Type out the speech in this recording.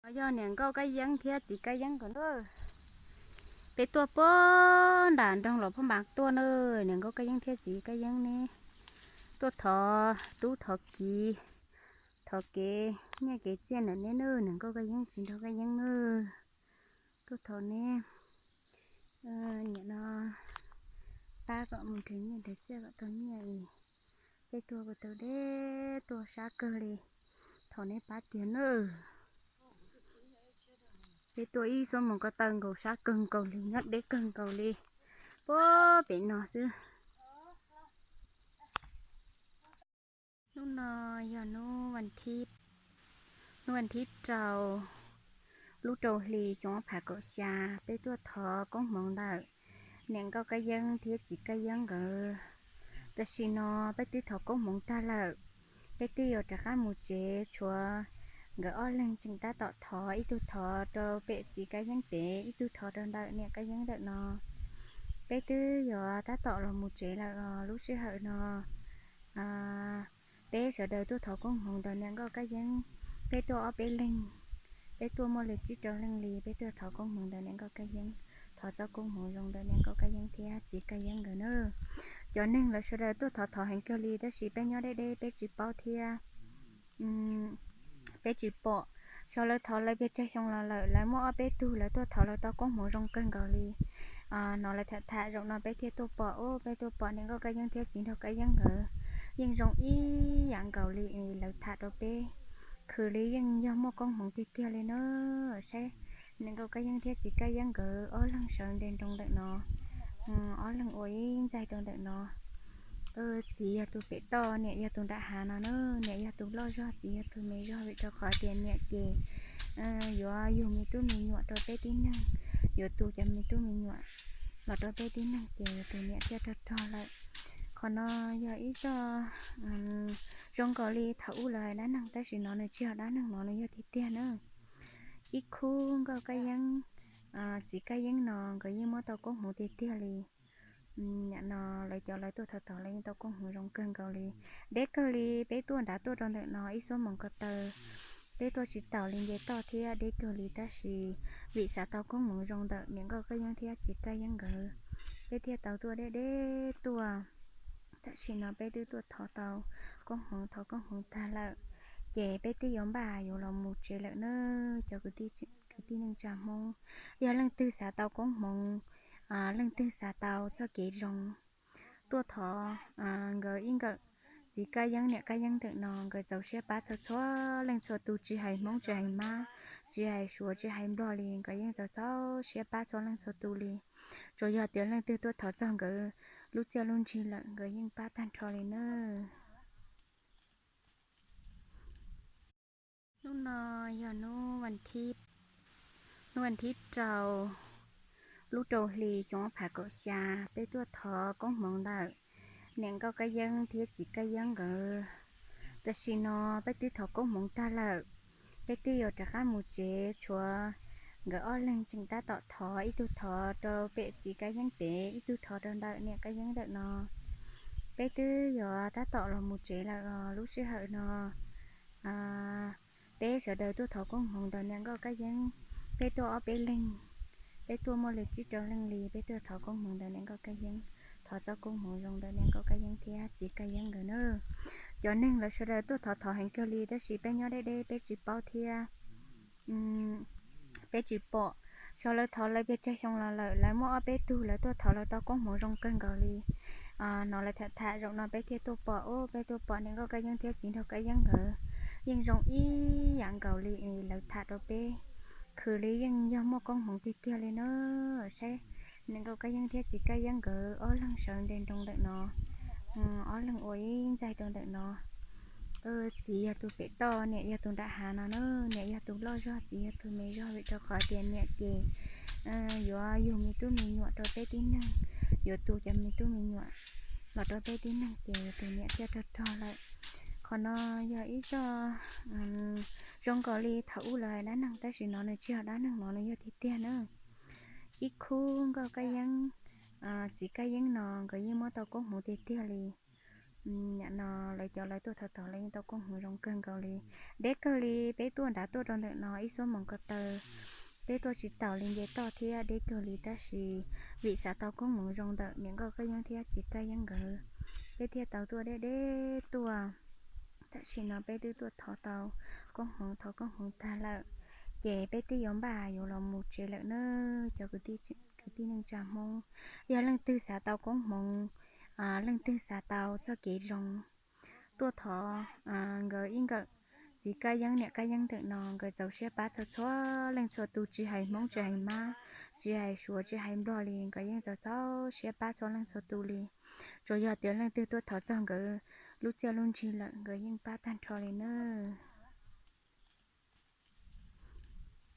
Yog niam nkauj Kab Yeeb thiab txiv Kab Yeeb nkawd na. Peb tuaj puag nram nroog Los Phoj Npas tuaj na, niam nkauj Kab Yeeb thiab txiv Kab Yeeb ne. Tuaj thov tub thov kiv, thov kev nyiaj kev txiaj ntawm neb na, niam nkauj Kab Yeeb txiv nraug Kab Yeeb na. Tuaj thov neb, niam no pab kom mus nrhiav nyiaj nrhiav txiaj kom tau nyiaj es peb tuaj kuj tau deb tuaj sab kawg li, thov neb pab tiag nawb. Peb tuaj ib xuab moos ko taw nkaus, sab kawg nkaus li, nyob deb kawg nkaus li, puag pem no xwb. Hnub no yog hnub, hnub vas thib rau, lub rau hli xyoo ob phav kaum xya, peb tuaj thov koob hmoov ntawm niam nkauj Kab Yeeb thiab txiv Kab Yeeb nkawd. Tam sim no peb twb thov koob hmoov tag lawm, peb twb yuav rov qab mus tsev, tshuav nkawd ob leeg tseem tab tom thov, ib tug thov rau pem txiv Kab Yeeb pem, ib tug thov rau ntawm niam Kab Yeeb ntawm no. Peb twb yuav tab tom los mus tsev lawm os. Lub sij hawm no peb sawv daws tuaj thov koob hmoov ntawm niam nkauj Kab Yeeb, peb tuaj ob peb leeg, peb tuaj muaj li tsib rau leej li, peb tuaj thov koob hmoov ntawm niam nkauj Kab Yeeb, thov txoj koob hmoov zoo ntawm niam nkauj Kab Yeeb thiab txiv Kab Yeeb nkawd na. Cov neeg lawv sawv daws tuaj thov thov heev kawg li, tab sis peb nyob deb deb peb tsis paub thiab. Peb tsis pom, xyov lawv thov lawv pes tsawg xyoo los lawm, lawv muaj ob peb tug lawv tuaj thov lawv tau koob hmoov zoo kawg nkaus li. Hnov lawv tham tham zaum no peb thiaj tuaj pom, ub, peb tuaj pom niam nkauj Kab Yeeb thiab txiv nraug Kab Yeeb nkawd yeej zoo ib yam nkaus li lawv tham rau peb, khwv li yeej yog muaj koob hmoov tiag tiag li na. Saib, niam nkauj Kab Yeeb thiab txiv Kab Yeeb nkawd ob leeg sawv nres nroo ntawm no, ob leeg ua ib ntxaig rau ntawm no. Txiv yog tus pem toj, niam yog tus nram hav no na. Niam yog tus loj zog, txiv yog tus me zog, vim rau qhov tias niam ces yuav yug me tub me nyuam rau peb tib neeg, yuav tu cov me tub me nyuam los rau peb tib neeg ces tus niam thiaj rog rog lawm. Qhov no yog ib zaj zoo nkaus li thaum ub lawv hais dab neeg, tab sis no nws tsis yog dab neeg, no nws yog tiag tiag na. Ib khub nkauj Kab Yeeb, txiv Kab Yeeb no nkawd yeej muab tau koob hmoov tiag tiag li. Nim no lawv cov lawv tuaj thov thov lawv yeej tau koob hmoov zoo kawg nkaus li. Deb kawg li, peb tuaj nrad tuaj rau ntawm no ib xuab moos ko taw, peb tuaj tsis taus li nce toj thiab deb kawg li, tab sis vim xav tau koob hmoov zoo ntawm niam nkauj Kab Yeeb thiab txiv Kab Yeeb nkawd, peb thiaj tau tuaj deb deb tuaj. Tam sim no peb twb tuaj thov tau koob hmoov, thov koob hmoov tag lawm, ces peb twb yuav npaj yuav los mus tsev lawm na. Cov kwv tij neej tsa Hmoob, yog leej twg xav tau koob hmoov, leej twg xav tau txoj kev zoo, tuaj thov nkawd ib nkawm. Txiv Kab Yeeb niam Kab Yeeb ntawm no nkawd txaus siab pab txhua txhua leej txhua tus, tsis hais Hmoob tsis hais Mab, tsis hais Suav tsis hais Nplog li, nkawd yeej txaus txaus siab pab txhua leej txhua tus li. Tsuas yog tias leej twg tuaj thov txog nkawd lub txiaj lub ntsig lawm nkawd yeej pab tag nrho li na. Hnub no yog hnub vas thib, hnub vas thib rau, lub rau hli xyoo ob phav kaum xya, peb tuaj thov koob hmoov ntawm niam nkauj Kab Yeeb thiab txiv Kab Yeeb nkawd. Tam sim no peb twb thov koob hmoov tag lawm, peb twb yuav rov qab mus tsev, tshuav nkawd ob leeg tseem tab tom thov, ib tug thov rau pem txiv Kab Yeeb pem, ib tug thov rau ntawm niam Kab Yeeb ntawm no. Peb twb yuav tab tom los mus tsev lawm os. Lub sij hawm no peb sawv daws tuaj thov koob hmoov ntawm niam nkauj Kab Yeeb, peb tuaj ob peb leeg, peb tuaj muaj li tsib rau leej li, peb tuaj thov koob hmoov ntawm niam nkauj Kab Yeeb, thov txoj koob hmoov zoo ntawm niam nkauj Kab Yeeb thiab txiv Kab Yeeb nkawd na. Cov neeg lawv sawv daws tuaj thov thov heev kawg li, tab sis peb nyob deb deb peb tsis paub thiab. Peb tsis pom, xyov lawv thov lawv pes tsawg xyoo los lawm, lawv muaj ob peb tug lawv tuaj thov lawv tau koob hmoov zoo kawg nkaus li. Hnov lawv tham tham zaum no peb thiaj tuaj pom, ub, peb tuaj pom niam nkauj Kab Yeeb thiab txiv nraug Kab Yeeb nkawd yeej zoo ib yam nkaus li lawv tham rau peb, khwv li yeej yog muaj koob hmoov tiag tiag li na. Saib, niam nkauj Kab Yeeb thiab txiv Kab Yeeb nkawd ob leeg sawv nres nroo ntawm no, ob leeg ua ib ntxaig rau ntawm no. Txiv yog tus pem toj, niam yog tus nram hav no na. Niam yog tus loj zog, txiv yog tus me zog, vim rau qhov tias niam ces yuav yug me tub me nyuam rau peb tib neeg, yuav tu cov me tub me nyuam los rau peb tib neeg ces tus niam thiaj rog rog lawm. Qhov no yog ib zaj zoo nkaus li thaum ub lawv hais dab neeg, tab sis no nws tsis yog dab neeg, no nws yog tiag tiag na. Ib khub nkauj Kab Yeeb, txiv Kab Yeeb no nkawd yeej muab tau koob hmoov tiag tiag li. Nim no lawv cov lawv tuaj thov thov lawv yeej tau koob hmoov zoo kawg nkaus li. Deb kawg li, peb tuaj nrad tuaj rau ntawm no ib xuab moos ko taw, peb tuaj tsis taus li nce toj thiab deb kawg li, tab sis vim xav tau koob hmoov zoo ntawm niam nkauj Kab Yeeb thiab txiv Kab Yeeb nkawd, peb thiaj tau tuaj deb deb tuaj. Tam sim no peb twb tuaj thov tau koob hmoov, thov koob hmoov tag lawm, ces peb twb yuav npaj yuav los mus tsev lawm nawb cov kwv tij neej tsa Hmoob. Yog leej twg xav tau koob hmoov, leej twg xav tau txoj kev zoo, tuaj thov nkawd ib nkawm, txiv Kab Yeeb niam Kab Yeeb ntawm no nkawd txaus siab pab txhua txhua leej txhua tus, tsis hais Hmoob tsis hais Mab, tsis hais Suav tsis hais Nplog li, nkawd yeej txaus txaus siab pab txhua leej txhua tus li. Tsuas yog tias leej twg tuaj thov txog nkawd lub txiaj lub ntsig lawm nkawd yeej pab tag nrho li nawb.